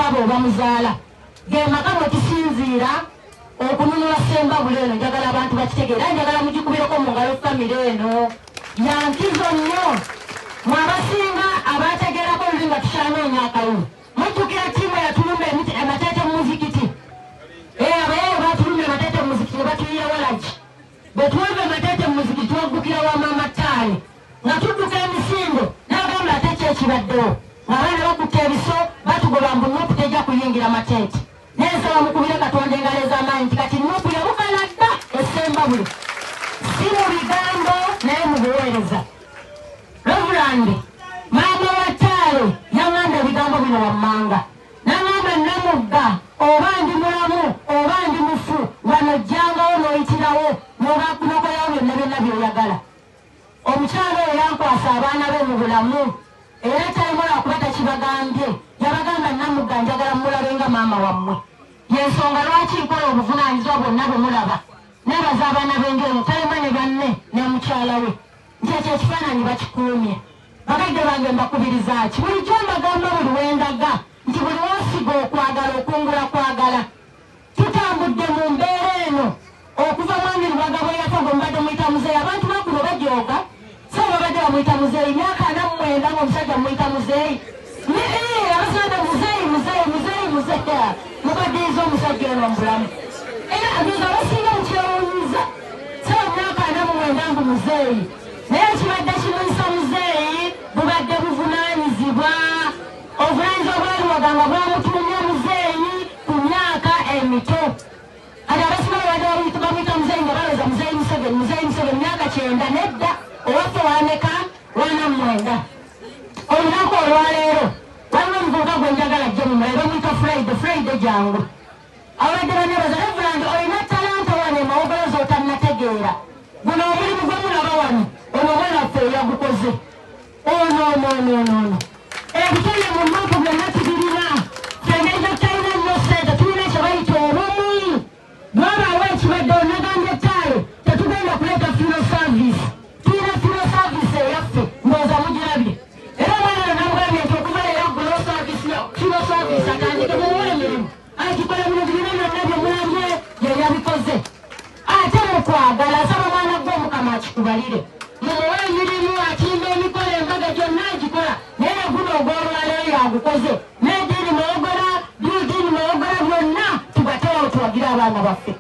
waabwe obamuzaala. Ge maka mwe tusinziira okununula Ssembabule eno. Njagala abantu bakitegeera, njagala mugikubireko mu ngalo famire eno yankizo nnyo. Mwe abasinga abategeerako luli nga tukyanoonya akalulu, mujjukira ttiimu eyatulumba amateete mu muzikiti. Abayaye batulumba amateete mu muzikiti ne batuyira walagi. Bwe twava amateete mu muzikiti twaggukira wa maama Ttaale nga tudduka emisinde, n'agamba ate ki ekibaddewo, ng'abaana bakutte ebiso batugoba mbu NUP tejja kuyingira Mateete. Nensaba mukubire Katonda engalo ez'amaanyi nti kati NUP yabukala dda Essembabule, si mu bigambo naye mu buweereza. Reverend maama wa Ttaale yaŋŋamba ebigambo bino wammanga, n'aŋŋamba, "Namugga, oba ndi mulamu oba ndi mufu, wano jjangawo n'oyitirawo n'okolawo byonna byonna by'oyagala." Omukyalo oyo yankwasa abaana be mu bulamu, era talimala kuba takibagambye. Yabagamba, "Namugga njagala mulabe nga maama wammwe, yensonga lwaki nkola obuvunaanyizibwa bwonna bwe mulaba." Nebaza abaana b'enjolo, talima ne banne ne mukyala we, nti ekyo ekifaananyi bakikuumye. Bagagge bange, mbakubiriza ki? Bulijjo mbagamba buli wendaga nti buli wosiga okwagala okungula kwagala. Tutambudde mu mbeera eno okuva mwami Lubaga bwe yafa, gwe mubadde muyita muzeeyi. Abantu bakuno bajooga, so babadde bamuyita muzeeyi myaka 49 nga omusajja muyita muzeeyi. Abasada muzeeyi, muzeeyi, muzeeyi, muzeeyi, mukaddiriza omusajja ono mu bulamu. Era abiza abasinga mukyewuunyiza, so myaka 49 ngu muzeeyi, naye ekibadde kimuyisa muzeeyi bubadde buvunaanyizibwa. Obuvunaanyizibwa bwaliwaga nga bwamutumya muzeeyi ku myaka emito. Kati abasinga babadde bamuyita muzeeyi nga balowooza muzeeyi Museveni, muzeeyi Museveni myaka 90. Nedda, owaffe wameka? 49. Olunaku olwaleero waliwo omuvubuka gwe njagala jje mumulabe, bamuyita Friday. Friday, jangu. Abadde banebaza, Reverend, olina talanta wano emawogolo z'otannategeera. Guno omulimu gwe mulaba wano, ono omwana waffe eyagukoze. Ono ono ono ono ono ebitone mu NUP byonna tubirina. Ffe engeri talina nnyo ssente, tulina ekye bayita obumu. Bwabaawo ekibaddewo, nagambye Ttaale tetugenda kuleeta funeral service, tulina funeral service eyaffe, ndowooza mugirabye. Era omwana ono namugambye nti okuva leero gulo service, funeral service atandike, mumuwe emirimu agikola. Bino bibina byonna byemulabye ye yabikoze ate mukwagala. Asaba mwana gwe Omukama akikubalire, mumuwe emirimu, atimba emikolo, embaga gyonna agikola, naye neguno ogwolwaleero yagukoze n'ediini Mawogola, building Mawogola, byonna tugatewo tuwagire abaana baffe.